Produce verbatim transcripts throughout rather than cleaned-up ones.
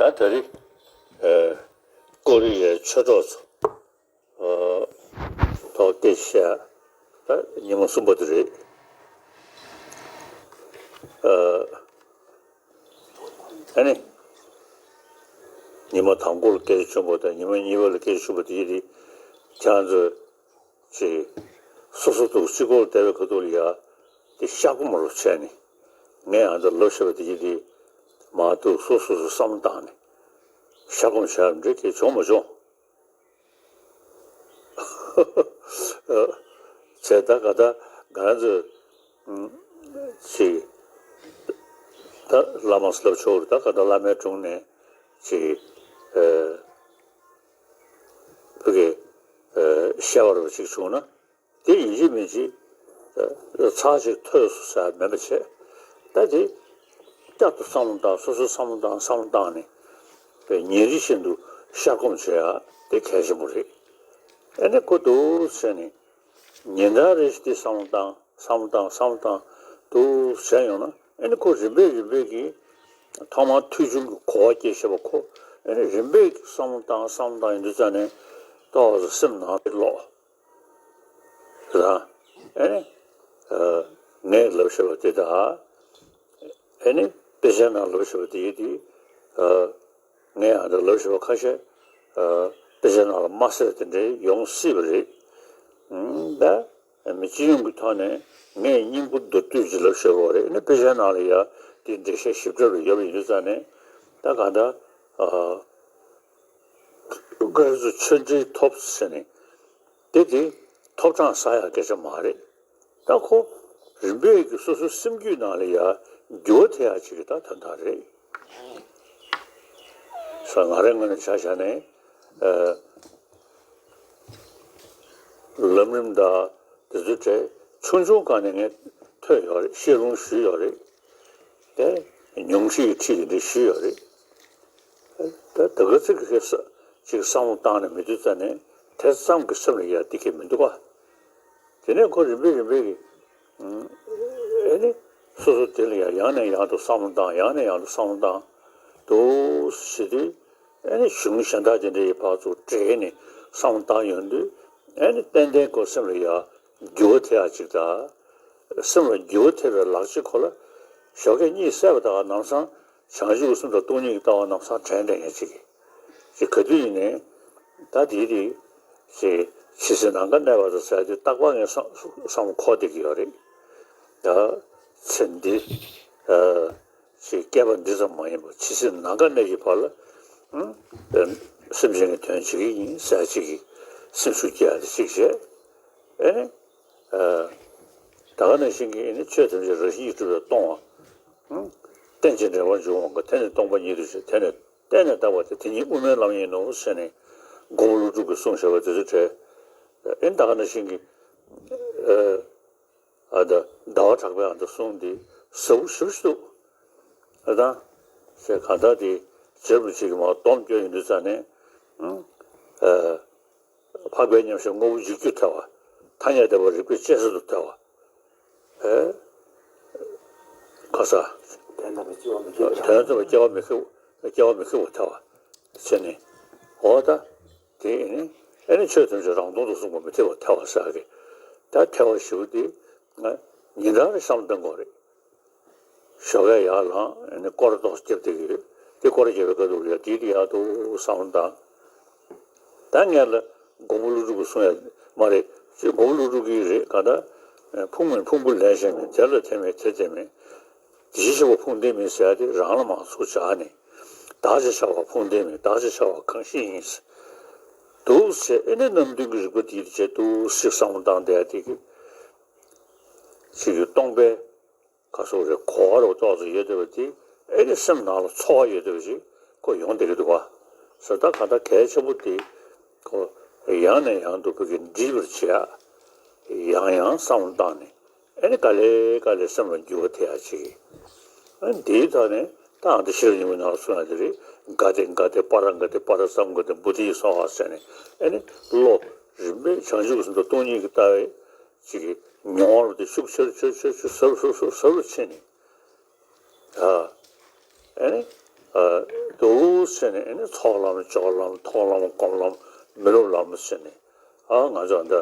ད་ད་རེས་ཨ་ཀོ་རི་ཡའི་ཆོས་གྲོགས་ཚོ་ཨ་ཐོག་སྐད་ཆ་བཤད་ད་ཉི་མ་གསུམ་པ་དེ་རེད། ཨ་ཨ་ནི་ཉི་མ་དང་པོ་ལ་སྐད་ཆ་བྱུང་བ་དང་ཉི་མ་གཉིས་པ་ལ་སྐད་ཆ་བྱུང་བ་དེ་ཡིན་དེ་ཁྱེད་ཚོས་ཅིག་སོ་སོ་འདུག་གཅིག་པོར་བསྡད་པའི་ཁ་ཐུག་ལ་ཡ་དེ་ཤ་སྐོམ་རུ་བྱས་ནས་ངས་ཨ་ད་ལབ་ཤེས་པ་དེ་ཡིན་དེ་མ་གཏོགས་སོ་སོ་སོ་བསམ་བློ་བཏང་ནས་ཤ་སྐོམ་བྱས་པ་འདྲ་གི་བྱུང་མ་བྱུང་། བྱས་ད་ག་ད་ང་ཚོས་ཅིག་ད་བླ་མ་ལབ་ཆོག་རེད། ད་ག་ད་བླ་མའི་དྲུང་ནས་ཅིག་ཨ་བུ་གའི་ཨ་བཤད་པ་རུ་ཅིག་བྱུང་ན་དེ་ཡིན་གཅིག་མིན་གཅིག་ཨ་ཚར་ཅིག་ཐོས་སོ་ཟེར་མེད་པ་བྱས། ད་དེ་བསྐྱར་དུ་བསམ་བློ་བཏང་སོ་སོ་བསམ་བློ་བཏང་བསམ་བློ་བཏང་ནས་པའི་ཉིན་རེ་བཞིན་དུ་ཤ་སྐོམ་བྱེད་ཡ་དེ་གལ་ཆེན་པོ་རེད། ཨ་ནི་ཁོ་འདུག་བྱས་ནས་ཉིན་ལྟར་རེ་བཞིན་དེ་བསམ་བློ་བཏང་བསམ་བློ་བཏང་བསམ་བློ་བཏང་འདུག་བྱས་ཡོང་ན་ཨ་ནི་ཁོ་རིམ་པས་རིམ་པས་ཀྱིས་ཐོག་མར་ཐོས་བྱུང་གི་གོ་བ་སྐྱེ་ཤེས་པ་ཁོ་ཨ་ནི་རིམ་པས་ཀྱིས་བསམ་བློ་བཏང་བསམ་བློ་བཏང་ཡོང་དུས་ཙ་ནས་ཏོག་ཙམ་སེམས་ནང་དེ་ལོག་རང་ཨ་ནི་ཨ་ངས་ལབ་ཤེས་པ་དེ་དང་ཨ་ནི་དཔེ་ཆའི་ནང་ལབ་ཤེས་པ་དེ་ཡིན་དེ་ཨ། ངས་ཨ་ད་ལབ་ཤེས་པ་ཁ་ཤས་ཨ་དཔེ་ཆ་ནང་ལ་མ་གསལ་དེ་འདྲའི་ཡོང་སྲིད་པ་རེད། ཨང་། ད་མི་སྤྱི་ཡོངས་ཀྱི་ཐོག་ནས་ངས་སྙིང་པོ་མདོར་བསྡུས་ཅིག་ལབ་ཤེས་པ་རེད། ཨ་ནི་དཔེ་ཆ་ནང་ལ་ཡ་དེ་འགྲེལ་བཤད་ཞིབ་ཕྲ་རུ་ཡོད་པ་ཡིན་དུས་ཙང་ནས་ད་གང་ལྟར་ཨ་སྐབས་སུ་ཆོས་འབྲེལ་ཐོབ་ཟེར་ནས་དེ་དེ་ཐོབ་གྲངས་ཟ་ཡ་སྐད་ཆ་མ་རེད། ད་ཁོ་རིམ་པས་ཀྱི་སོ་སོའི་སེམས་རྒྱུད་ནང་ལ་ཡ་འགྱུར་བ་ཐེབས་ཡ་ཅིག་གི་ད་དོན་དག་རེད། ས་ང་རའི་ངོས་ནས་ཆ་བཞག་ནས་ཨ་ལམ་རིམ་དང་དེ་ཚོའི་གྲས་ཆུང་ཆུང་སྒང་ནས་ངས་ཐོས་ཡོད་རེད། བཤད་ལུང་ཞུས་ཡོད་རེད། དེ་ཉུང་ཤས་ཀྱི་ཁྲིད་དེ་འདྲ་ཞུས་ཡོད་རེད། ད་དེ་ག་ཚོད་ཀྱི་ཅིག་བསམ་བློ་བཏང་ནས་མི་དུས་ཙ་ནས་དེ་ཙམ་གྱི་སེམས་ལ་ཡ་དེ་གས་མི་འདུག་ག་དེ་ནས་ཁོ་རིམ་པས་རིམ་པས་ཀྱི་ཨེ་ནི་སོ་སོ་དེ་ལ་ཡ་ཡང་ནས་ཡང་དུ་བསམ་བློ་བཏང་། ཡང་ནས་ཡང་དུ་བསམ་བློ་བཏང་། འདུག་ཟེར་དུས་ཨེ་ནི་གཞུང་གཞན་དག་དེ་འདྲ་ཡི་བར་དུ་འབྲེལ་ནས་བསམ་བློ་བཏང་ཡོང་དུས་ཨེ་ནི་ཏན་ཏན་ཁོ་སེམས་ལ་ཡ་འགྱུར་བ་ཐེབས་ཡ་ཅིག་དང་། སེམས་ལ་འགྱུར་བ་ཐེབས་པའི་ལག་ཆ་ཁོ་ལ་ཞོགས་ཀས་གཉིད་སད་པ་དང་ནམ་སང་བྱང་ཆུབ་སེམས་དང་སྟོང་ཉིད་ཀྱི་ལྟ་བ་ནམ་སང་དྲན་དྲན་ཡ་ཅིག་གི་ཅིག་ག་དུས་ཡིན་ནའི་ད་དེའི་རིགས་ཅིག་ཕྱི་སེམས་ནང་ཁ་གནས་པ་དང་ཟེར་དུས་རྟག་པར་ངས་བསམ་བསམ་འཁོར་བསྡད་ཀྱི་ཡོད་རེད། ད་ཚེ་འདི་ཨ་ཅིག་བསྐལ་པ་འདི་ཙམ་མ་ཡིན་པར་ཕྱི་སེམས་ནང་ཁ་གནས་ཀྱི་བར་ལ་ཨང་སེམས་ཅན་གྱི་དོན་བྱེད་ཀྱི་ཡིན་ཟེར་ཅིག་གི་སེམས་ཤུགས་སྐྱེ་ཡ་དེ་ཅིག་བྱས། ཨེ་ནི། ཨ་ད་ག་ནང་བཞིན་གྱི་ཨེ་ནི་ཆོས་ཐམས་ཅད་རང་བཞིན་གྱིས་གྲུབ་པས་སྟོང་བ། ཨང་། རྟེན་ཅིང་འབྲེལ་བར་འབྱུང་བ་འགའ། དེ་ནི་སྟོང་པ་ཉིད་དུ་བྱས། དེ་ནི་བརྟེན་ནས་བཏགས་པ་སྟེ། དེ་ཉིད་དབུ་མའི་ལམ་ཡིན་ནོ་ཟེར་ནས་མགོན་པོ་ཀླུ་སྒྲུབ་ཀྱིས་གསུངས་བཞག་པ་དེ་ཚོ་བྲལ། ཨེ་ནི་ད་ག་ནང་བཞིན་གྱི་ཨ་ཨ་ད་ཟླ་བ་གྲགས་པའི་ཨ་ད་གསུང་འདི་ཟབ་པོ་ཞེ་པོ་ཞིག་འདུག་ཨ་ད་ཞེས་གང་ལྟར་དེ་རྗེ་རིན་པོ་ཆེ་གིས་མར་སྡོམ་བསྐྱོན་ཡོང་དུས་ཙ་ནས་ཨ། འཕགས་པའི་མཉམ་གཞག་དངོས་པོ་འཇིག་རྒྱུར་ཐལ་བ། ཐ་སྙད་བདེན་པ་རིགས་པས་དཔྱད་བཟོད་དུ་ཐལ་བ། ཨེ། ཁ་ས། དོན་དམ་པའི་སྐྱེ་བ་མི་ཁེགས་པ། དོན་དམ་པའི་སྐྱེ་བ་མི་ཁེགས་པ། སྐྱེ་བ་མི་ཁེགས་པ་ཐལ་བ། བྱས་ནས། འོ་ད། དེ་ནི། ཨེ་ནི་ཆོས་ཐམས་ཅད་རང་སྟོང་དུ་གསུངས་པ་མི་ཐེག་པ་ཐལ་བ་ཟེར་གི། ད་ཐལ་བ་ཞེ་པོ་དེ། ང་ཉིན་གྲངས་རེ་བསམ་བློ་གཏོང་དགོས་རེད། ཞོགས་ཀས་ཡར་ལངས་ཨ་ནི་སྐོར་ཏོག་ཙམ་རྒྱབ་བསྡད་ཀྱི་ཡོད། དེ་སྐོར་རྒྱབ་པའི་སྐབས་དུ་ཡ་དེ་དེ་ཡག་ཏུ་བསམ་བློ་བཏང་། ད་ངས་ལ་མགོན་པོ་ཀླུ་སྒྲུབ་ཀྱིས་གསུང་ཡ་མ་རེད། ཅེས་མགོན་པོ་ཀླུ་སྒྲུབ་ཀྱིས་རེད་ག་ད། ཕུང་མིན་ཕུང་པོ་ལེན་ཞེན་མེད། དེ་ལ་དེ་མེད་དེ་དེ་མེད། དེ་བཞིན་གཤེགས་པ་ཕུང་ལྡན་མིན་ཟེར་ཡ་དེ་རང་ལ་མར་ཚུར་བྱས་ནས། བདག་ཅེས་བྱ་བ་ཕུང་ལྡན་མིན། བདག་ཅེས་བྱ་བ་གང་ཞིག་ཡིན། འདུག་ཟེར་ཨེ་ནི་རྣམ་བདུན་གྱི་རིགས་པ་དེ་ཡི་ཆེད་དུ་ཞིག་བསམ་བློ་བཏང་བསྡད་ཡ་དེ་གི། ཅིག་གི་སྟོང་པའི། ག་སོགས་རེ་གོ་བ་རོ་ཏོག་ཙམ་ཡོད་བསྡད་པ་དེ་ཨེ་ནི་སེམས་ནང་ལ་ཚོར་བ་ཡོད་བསྡད་པ་ཞིག་ཁོ་ཡོང་བསྡད་ཀྱི་འདུག་བ། ཟེར་ད་ག་ད་གལ་ཆེན་པོ་དེ་ཁོ་ཡང་ནས་ཡང་དུ་བོད་ཀྱི་འདྲིས་པར་བྱེད་ཡ། ཡང་ཡང་བསམ་བློ་བཏང་ནས་ཨེ་ནི་ག་ལེ་ག་ལེ་སེམས་ལ་འགྱུར་བ་ཐེབས་ཡ་ཅིག་ཨེ་ནི་དེའི་ཐོག་ནས་ད་ཨ་ཏི་ཤེས་རབ་སྙིང་པོའི་ནང་ལ་གསུངས་ཡ་དེ་རེད། ག་ཏེ་ག་ཏེ་པ་ར་ག་ཏེ་པ་ར་ཙམ་ག་ཏེ་བོ་དྷི་སྭཱ་ཧཱ་ཟེར་ནས་ཨེ་ནི་བློ་རིམ་པས་བྱང་ཆུབ་སེམས་དང་སྟོང་ཉིད་ཀྱི་ལྟ་བའི། ཅིག་གི་མྱོང་བ་དེ་ཤུགས་ཆེར་ཆེར་ཆེར་ཆེར་ཟབ་རུ་ཟབ་རུ་ཟབ་རུ་ཟབ་རུ་ཕྱིན་ནས། ཨ། ཨེ་ནི། ཨ། འདུག་ ཟེར་ནས་ཨེ་ནི་ཚོགས་ལམ་སྦྱོར་ལམ་མཐོང་ལམ་སྒོམ་ལམ་མི་སློབ་ལམ་ཟེར་ནས་ཨ་ང་ཚོ་འདི་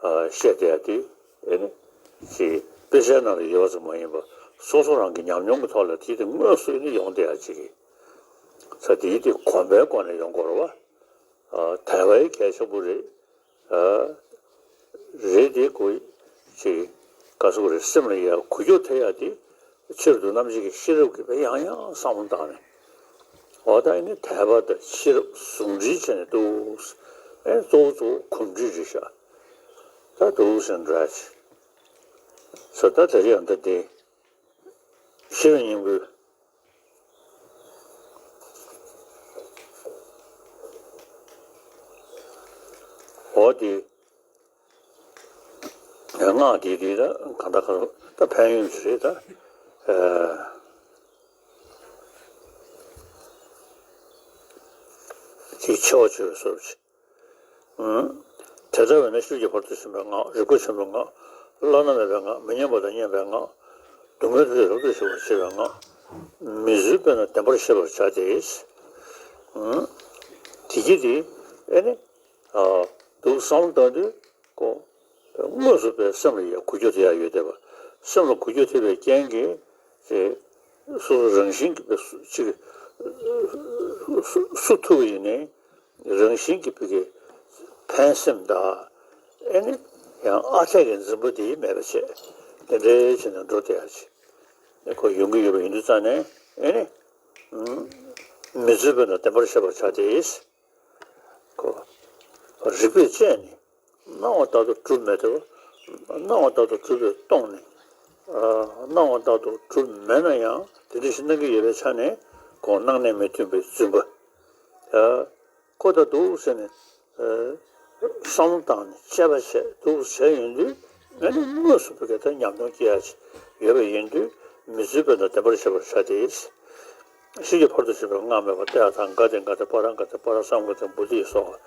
བཤད་བསྡད་ཡ་དེ་ཨེ་ནི་ཅིག་དཔེ་ཆའི་ནང་ལ་ཡོད་པ་ཙམ་མ་ཡིན་པ་སོ་སོ་རང་གི་ཉམས་མྱོང་གི་ཐོག་ལ་དེ་དེ་དངོས་སུ་ཨེ་ནི་ཡོང་བསྡད་ཡ་ཅིག་གི་ས་དེ་དེ་གོམས་པའི་སྒོ་ནས་ཡོང་དགོས་རེད་བ། དད་པའི་གལ་ཆེན་པོ་རེད། རེད་དེ་ཀོ་ཅིག་ག་སོག་རེད་སེམས་ལ་ཡ་གུ་གྱོ་ཐེ་ཡ་དེ་ཕྱིར་དུ་རྣམ་འབྱེད་ཀྱི་ཤེས་རབ་ཀྱིས་པའི་ཡང་ཡང་བསམ་བློ་བཏང་ནས་འོ་ད་ཨེ་ནི་དད་པ་དང་ཤེས་རབ་ཟུང་འབྲེལ་བྱས་ནས་འདུག་ཨེ་གཙོ་བོ་གཙོ་བོ་གོམས་འདྲིས་རེད་ཤག་ད་འདུག་ཟེར་འདྲ་ཅིག་ས་ད་དེ་རེད་ཡང་ད་དེ་ཤེས་རབ་སྙིང་པོའི་འོ་དེ། སྔགས་དེ་དེ་ད་གང་ལྟར་གང་ལྟར་ད་ཕན་ཡོན་ཞིག་རེད་ད། ཅིག་ཆེ་བ་ཆེ་བའི་བཟོ་ཅིག་དེ་ལྟ་བས་ན་ཤེས་རབ་ཀྱི་ཕ་རོལ་ཏུ་ཕྱིན་པའི་སྔགས། རིག་པ་ཆེན་པོའི་སྔགས། བླ་ན་མེད་པའི་སྔགས། མི་སྙན་པ་དང་སྙན་པའི་སྔགས། སྡུག་བསྔལ་དེ་རབ་ཏུ་ཞི་བར་བྱེད་པའི་སྔགས། མི་བཟོད་པས་ན་བདེན་པར་ཤེས་པར་བྱ་སྟེ། དེ་གི་དེ་ཨེ་ནི། འདུག་བསམ་བློ་བཏང་དུས་ཀོ། དངོས་སུ་པའི་སེམས་ལ་ཡ་གུ་གྱོ་དེ་ཡ་ཡོད་བསྡད་པ། སེམས་ལ་གུ་གྱོ་ཐེབས་པའི་རྐྱེན་གྱིས་ཅེ། སོ་སོ་རང་བཞིན་གྱིས་པའི་སུ་ཅིག་སུ་སུ་ཐུབ་པ་ཡིན་ནའི་རང་བཞིན་གྱིས་པའི་གི་ཕན་སེམས་དང་ཨེ་ནི་ཡང་ཨ་འཐས་ཀྱི་འཛིན་པ་དེ་མེད་པ་བྱས་དེ་འདྲའི་བྱས་ནས་འགྲོ་བསྡད་ཡ་ཅིག་ཁོ་ཡོང་གི་ཡོད་པ་ཡིན་དུས་ཙང་ནས་ཨེ་ནི་མི་བཟོད་པས་ན་བདེན་པར་ཤེས་པར་བྱ་སྟེ། ཁོ། རིགས་པས་དཔྱད་ནས། སྣང་བ་ལྟར་དུ་གྲུབ་མེད་དེ། སྣང་བ་ལྟར་དུ་གྲུབ་པའི་སྟོང་ནས། སྣང་བ་ལྟར་དུ་གྲུབ་མེད་ན་ཡང་དེ་འདྲ་ཞིག་སྣང་གི་ཡོད་པའི་ཆ་ནས་ཁོང་སྣང་གནས་མི་མཐུན་པའི་རྫུན་པ། ཁོ་ད་འདུག་ཟེར་ནས། བསམ་བློ་བཏང་ནས་དཔྱད་པ་བྱས་འདུག་བྱས་ཡོང་དུས་ང་ནི་དངོས་སུ་བོད་སྐད་ད་ཉམས་མྱོང་སྐྱེ་ཡ་ཅིག་ཡོད་པ་ཡིན་དུས་མི་བཟོད་པས་ན་བདེན་པར་ཤེས་པར་བྱ་སྟེ། ཤེས་རྒྱུད་ཕ་རོལ་ཏུ་ཕྱིན་པའི་སྔགས་སྨྲས་པ། ཏདྱ་ཐཱ། ག་ཏེ་ག་ཏེ་པཱ་ར་ག་ཏེ་པཱ་ར་སཾ་ག་ཏེ་བོ་དྷི་སྭཱ་ཧཱ།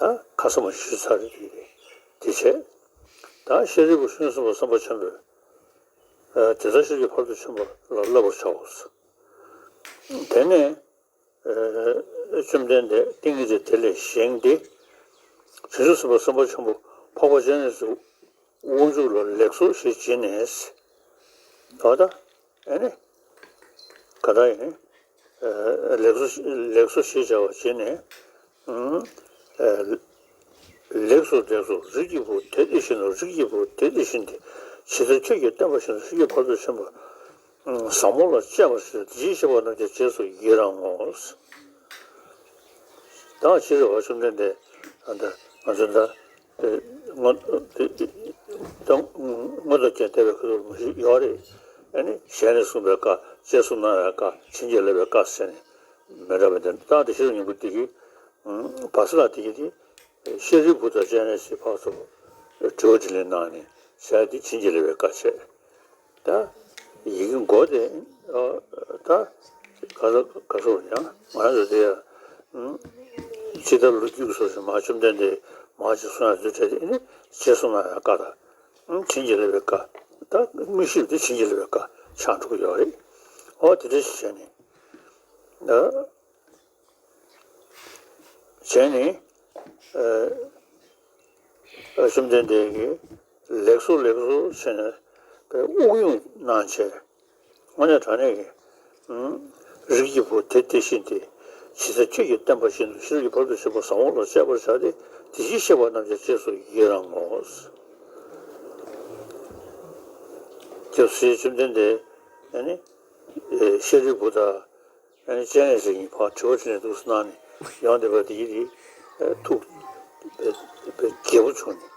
ད་ཁ་ས་མ་ཞུས་ཚར་རེད་དེ་བྱས། ད་ཤཱ་རིའི་བུ་བྱང་ཆུབ་སེམས་དཔའ་སེམས་དཔའ་ཆེན་པོས། དེ་ལྟར་ཤེས་རྒྱུད་ཕ་རོལ་ཏུ་ཕྱིན་པ་ལ་བསླབ་པར་བྱའོ། དེ་ནས། བཅོམ་ལྡན་འདས་ཏིང་ངེ་འཛིན་དེ་ལས་བཞེངས་ཏེ། བྱང་ཆུབ་སེམས་དཔའ་སེམས་དཔའ་ཆེན་པོ་འཕགས་པ་སྤྱན་རས་གཟིགས་དབང་ཕྱུག་ལ་ལེགས་སོ་ཞེས་བྱིན་ནས། འོ་ད་ཨེ་ནི། ག་ད་ཡིན། ལེགས་སོ་ལེགས་སོ་ཞེས་བྱ་བ་བྱིན་ནས། ལེགས་སོ་ལེགས་སོ། རིགས་ཀྱི་བུ་དེ་དེ་བཞིན་ནོ། རིགས་ཀྱི་བུ་དེ་དེ་བཞིན་ཏེ། ཇི་ལྟར་ཁྱོད་ཀྱིས་བསྟན་པ་བཞིན་དུ་ཤེས་རྒྱུད་ཕ་རོལ་ཏུ་ཕྱིན་པ། ཟབ་མོ་ལ་སྤྱད་པར་བྱ་སྟེ། དེ་བཞིན་གཤེགས་པ་རྣམས་ཀྱང་རྗེས་སུ་ཡི་རང་ངོ་། ད་ཕྱི་རོལ་བ་བཅོམ་ལྡན་འདས་ཨ་ད་ང་ཚོ་ད་དེ་སྔོན་དེ་དེ་ད་སྔོན་དུ་བྱས་བསྡད་པའི་ཁ་ཐུག་མ་ཞིག་ཡོད་རེད། ཨ་ནི་ཞལ་ནས་གསུངས་པའི་བཀའ། རྗེས་སུ་གནང་བའི་བཀའ། བྱིན་གྱིས་བརླབས་པའི་བཀའ་ཟེར་ནས་མི་འདྲ་བ་དེ་ད་དེ་ཤེས་རབ་སྙིང་པོ་དེ་གི་བ་སི་ལ་དེ་གི་དེ། ཤཱ་རིའི་བུ་དང་སྤྱན་རས་གཟིགས་ཕར་ཚུར་དྲི་བ་དྲིས་ལན་གནང་ནས་བྱས་ཏེ་བྱིན་གྱིས་བརླབས་པའི་བཀའ་བྱས། ད་ཡི་གེ་མགོ་དེ་ད་ག་ལ་ག་སོགས་ཡང་ང་ཚོ་དེ་ཡང་ཇི་ལྟར་ལོ་རྒྱུས་ཀྱི་སོགས་ཤིག་མ་བཅོམ་ལྡན་འདས་མ་ཅིག་གསུང་ཡང་དུས་བྲལ་ཏེ་ནི་རྗེས་སུ་གནང་བའི་བཀའ་དང་བྱིན་གྱིས་བརླབས་པའི་བཀའ། ད་དངོས་གཞི་དེ་བྱིན་གྱིས་བརླབས་པའི་བཀའ་ཆགས་འགྲོ་གི་ཡོད་རེད། ཨོ་དེ་འདྲ་ཞིག་བྱས་ནས་ད། བྱས་ནས། བཅོམ་ལྡན་འདས་ཀྱིས་ལེགས་སོ་ལེགས་སོ་ཞེས་ནས་དབུགས་དབྱུང་གནང་བྱས། དངོས་གནས་དྲང་གནས་ཀྱི། རིགས་ཀྱི་བུ་དེ་དེ་བཞིན་ཏེ། ཇི་ལྟར་ཁྱོད་ཀྱིས་བསྟན་པ་བཞིན་དུ་ཤེས་རབ་ཀྱི་ཕ་རོལ་ཏུ་ཕྱིན་པ་ཟབ་མོ་ལ་སྤྱད་པར་བྱ་སྟེ། དེ་བཞིན་གཤེགས་པ་རྣམས་ཀྱང་རྗེས་སུ་ཡི་རང་ངོ་། ཁྱོད་ཟེར་བཅོམ་ལྡན་འདས་ཨ་ནི་ཤཱ་རིའི་བུ་དང་། ཨ་ནི་སྤྱན་རས་གཟིགས་ཀྱིས་ཕར་དྲི་བ་དྲིས་ནས་འདུག་སེ་གནང་ནས་ཡོང་བསྡད་པ་དེ་ཡིན་དེ། ཐུགས་དཔེ་དཔེ་དགྱེས་པོ་བྱུང་ནས།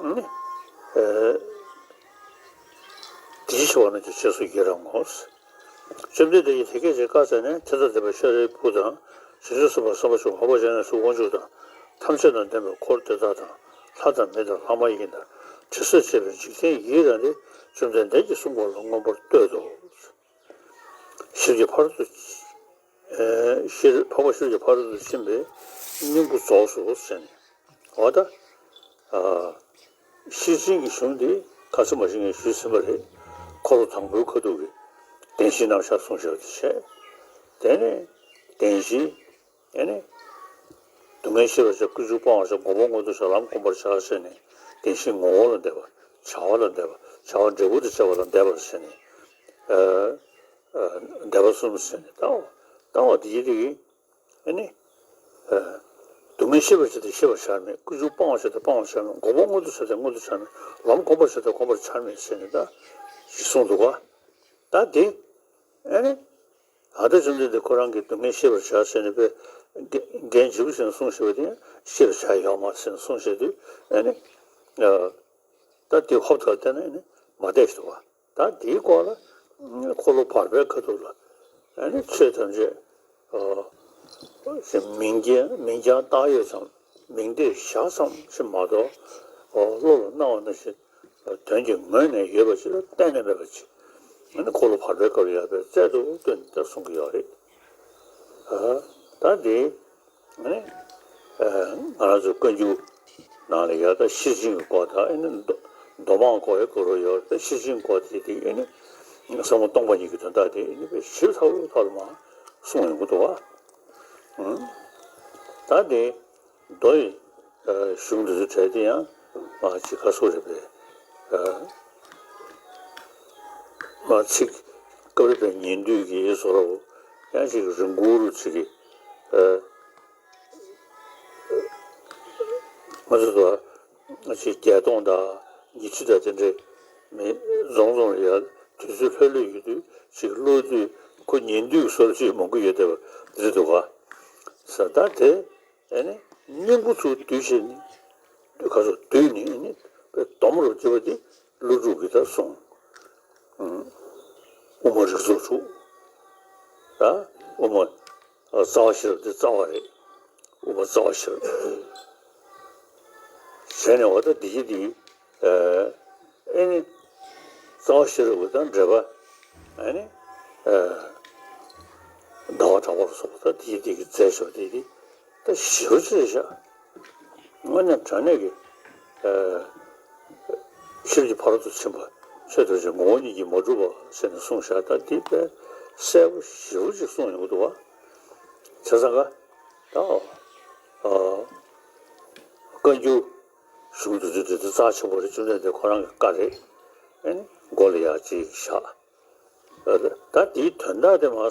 ཨ་ནི། དེ་བཞིན་གཤེགས་པ་རྣམས་ཀྱང་རྗེས་སུ་ཡི་རང་ངོ་། བཅོམ་ལྡན་འདས་ཀྱིས་དེ་སྐད་ཅེས་བཀའ་སྩལ་ནས། ཏདྱ་ཐཱ། ཤཱ་རིའི་བུ་དང་། བྱང་ཆུབ་སེམས་དཔའ་སེམས་དཔའ་ཆེན་པོ་འཕགས་པ་སྤྱན་རས་གཟིགས་དབང་ཕྱུག་དང་། ཐམས་ཅད་དང་ལྡན་པའི་འཁོར་དེ་དག་དང་། ལྷ་དང་མི་དང་ལྷ་མ་ཡིན་དང་། དྲི་ཟར་བཅས་པའི་འཇིག་རྟེན་ཡི་རངས་ཏེ། བཅོམ་ལྡན་འདས་ཀྱིས་གསུངས་པ་ལ་མངོན་པར་བསྟོད་དོ། ཤེས་རྒྱུད་ཕ་རོལ་ཏུ། ཤེས་རབ་འཕགས་པ་ཤེས་རྒྱུད་ཕ་རོལ་ཏུ་ཕྱིན་པའི་སྙིང་པོ་རྫོགས་སོ་ཟེར་ནས། འོ་ད། ཤེར་ཕྱིན་གྱི་གཞུང་འདི་ཁ་ཚ་མ་ཤེས་ངས་ཞུས་ཟིན་པ་རེད། འཁོར་ལོ་དང་པོའི་ཁ་ཐུག་གི་བདེན་བཞིའི་རྣམ་གཞག་གསུངས་བཞག་དེ་བྱས། དེ་ནས་ བདེན་བཞིའི་ཨེ་ནི། སྡུག་བསྔལ་ཤེས་པར་བྱ། ཀུན་འབྱུང་སྤང་བར་བྱ། མགོན་པོ་མངོན་དུ་བྱ། ལམ་གོམས་པར་བྱ་ཟེར་ནས་བདེན་བཞིའི་ངོ་བོ་ལ་བསྡད་པ། བྱ་བ་ལ་བསྡད་པ། བྱ་བ་འབྲས་བུ་དང་བཅས་པ་ལ་བསྡད་པར་ཟེར་ནས། ཨ་ཨ་བསྡད་པ་གསུམ་ཟེར་ནས་ལྟ་བ་ལྟ་བ་དེ་ཡིན་དེ་ཡིན། ཨེ་ནི། ཨ་སྡུག་བསྔལ་ཤེས་པར་བྱེད་དེ་ཤེས་པར་བྱར་མེད། ཀུན་འབྱུང་སྤང་བར་བྱེད་དེ་སྤང་བར་བྱར་མེད། མགོན་པོ་མངོན་དུ་བྱེད་དེ་མངོན་དུ་བྱར་མེད། ལམ་གོམས་པར་བྱེད་དེ་གོམས་པར་བྱར་མེད་ཟེར་ནས་ད་ཞིག་གསུངས་འདུག་ག་ད་དེ་ཨེ་ནི། ད་ལྟ་བཅོམ་ལྡན་འདས་ཁོ་རང་གིས་སྡུག་བསྔལ་ཤེས་པར་བྱ་ཟེར་ནས་པའི་འགན་ལྗིད་པོ་ཞིག་གསུངས་བཞག་པ་དེ་ཡང་ཤེས་པར་བྱ་ཡོད་མ་ཟེར་ནས་གསུངས་བཞག་དུས་ཨེ་ནི། ད་དེ་ཧོབ་ཏེ་བལྟས་ན་ཨེ་ནི་མ་བསྡད་ཤི་འདུག་བ། ད་དེའི་སྐོར་ལ་འཁོར་ལོ་བར་པའི་ཁ་ཐུག་ལ་ཨེ་ནི་ཆོས་ཐམས་ཅད་ཨ་ཞེས་མིང་རྐྱང་མིང་རྐྱང་བཏགས་ཡོད་ཙམ། མིང་བརྡས་བཞག་ཙམ་ཞིག་མ་གཏོགས་ཨ་བློ་ལ་སྣང་བ་ནང་བཞིན་དོན་གྱི་ངོས་ནས་ཡོད་པ་ཞིག་ལ་གཏན་ནས་མེད་པ་ཅིག་ཨ་ནི་འཁོར་ལོ་བར་པའི་སྐབས་ལ་ཡང་དཔེ་རྩལ་དུ་བཏོན་ནས་ད་གསུང་གི་ཡོད་རེད། ཨ་ད་དེ་ཨ་ནི་ཨ་ང་རང་ཚོ་བཀའ་འགྱུར་ནང་ལ་ཡང་ད་ཤེར་ཕྱིན་གྱི་སྐོར་དང་ཨ་ནི་མདོ་མདོ་མང་སྐོར་ཡང་གོ་རོགས་ཡོད་རེད། ད་ཤེར་ཕྱིན་སྐོར་དེ་དེ་ཨ་ནི་ཟབ་མོ་སྟོང་པ་ཉིད་ཀྱི་དོན་དག་དེ་ཨ་ནི་དཔེ་ཞིབ་ཚགས་པོ་ཐོག་ལ་མར་གསུངས་ཡོང་གི་འདུག་བ། ཨང་། ད་དེ། མདོ་ཡི་ཨ་གཞུང་འདི་ཚོ་གྲས་དེ་ཡང་མ་ཅིག་ཁ་སོ་རེད་པས། ཨ་མ་ཚིག་སྐབས་རེ་པའི་ཉན་དུས་ཀྱི་བཟོ་འདྲ་བོ་ཡང་ཅིག་རིང་པོ་རུ་ཅིག་གི་ཨ་ང་ཚོ་ཚོ་ང་ཅིག་བརྒྱད་སྟོང་དང་ཉི་ཁྲི་དང་དེ་འདྲའི་མི་རྫོང་རྫོང་ལ་ཡང་དུས་ཚོད་ལྷོད་ལྷོད་ཡོད་དུས་ཅིག་ཀློག་དུས་ཁོ་ཉན་དུས་ཀྱི་བཟོ་འདྲ་ཅིག་མང་པོ་ཡོད་བསྡད་པ་འདི་རེད་འདུག་ག་ས་ད་དེ། ཨེ་ནི། སྙིང་པོ་ཚུར་བསྡུས་བྱས་ནས། ཁ་སོ་བསྡུས་ནས་ཨེ་ནི། དཔེ་སྡོམ་རུ་བྱས་པ་དེ་ཀླུ་སྒྲུབ་ཀྱིས་ད་གསུངས། ཨུམ། དབུ་མ་རིགས་ཚོགས་དྲུག་ད་དབུ་མ། ཨ་རྩ་བ་ཤེས་རབ་དེ་རྩ་བ་རེད། དབུ་མ་རྩ་བ་ཤེས་རབ། བྱས་ནས་འོ་ད་འདི་ཡི་འདི། ཨ་ཨེ་ནི། རྩ་བ་ཤེས་རབ་ཀྱི་ད་འགྲེལ་པ། ཨེ་ནི། ཨ་ཟླ་བ་གྲགས་པ་ལ་སོགས་པ་ད་དེའི་སྟེང་གི་མཛད་ཤོག་དེ་དེ་ད་ཞེ་པོ་ཅིག་རེད་ཤག་དངོས་གནས་དྲང་གནས་ཀྱི་ཨ་ཤེས་རབ་ཀྱི་ཕ་རོལ་ཏུ་ཕྱིན་པ་ཆོས་ཐམས་ཅད་ངོ་བོ་ཉིད་ཀྱིས་མ་གྲུབ་པ་ཟེར་ནས་གསུངས་ཤག་ད་དེ་དཔེ་གསལ་པོ་ཞེ་པོ་ཅིག་གསུངས་ཡོང་གི་འདུག་བ། བྱས་ཙང་ཀ་ད་ཨ་བཀའ་འགྱུར་གཞུང་དེ་ཚོ་དེ་ཚོ་རྩ་ཆེན་པོ་རེད། བཅོམ་ལྡན་འདས་ཁོ་རང་གི་བཀའ་རེད། ཨེ་ནི་མགོ་ལ་ཡར་ཅིག་བཞག་ད་དེའི་དོན་དག་དེ་མར་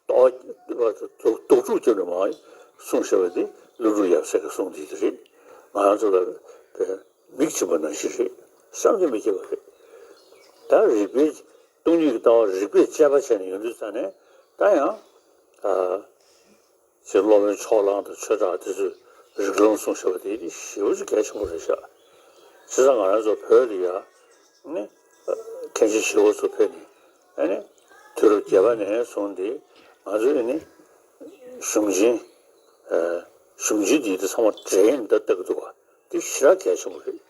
རྟོག་རྟོག་དྲུག་སྐྱབས་ནས་མར་གསུངས་བཞག་པ་དེ་ཀླུ་སྒྲུབ་ཡབ་སྲས་ཀྱི་གསུང་དེ་དེ་རེད། ང་རང་ཚོ་ལ་དཔེ་མིག་བྱིན་པ་ནང་བཞིན་རེད། བསམ་གྱིས་མི་ཁྱབ་པ་རེད། ད་རིགས་པས་སྟོང་ཉིད་ཀྱི་ལྟ་བ་རིགས་པས་དཔྱད་པ་བྱས་ནས་ཡོང་དུས་ཙང་ནས་ད་ཡང་ཨ། ཅེས་སློབ་དཔོན་ཕྱོགས་གླང་དང་ཆོས་གྲགས་དེ་ཚོས་རིགས་ལམ་གསུངས་བཞག་པ་དེ་ཞེ་པོ་ཅིག་གལ་ཆེན་པོ་རེད་ཤག་བྱས་ཙང་ང་རང་ཚོ་བོད་ལ་ཡ་ནི་མཁན་ཆེན་ཞི་བ་འཚོ་ཕེབས་ནས་ཨ་ནི་དུས་རབས་བརྒྱད་པ་ནས་བཟུང་སྟེ་ང་ཚོས་ནི་གཞུང་ཆེན་གཞུང་ཆེན་འདི་དེ་ཚང་མ་འགྲེལ་ཡིན་ད་ལྟ་གི་འདུག་བ། འདི་ཞེ་དྲག་གལ་ཆེན་པོ་རེད།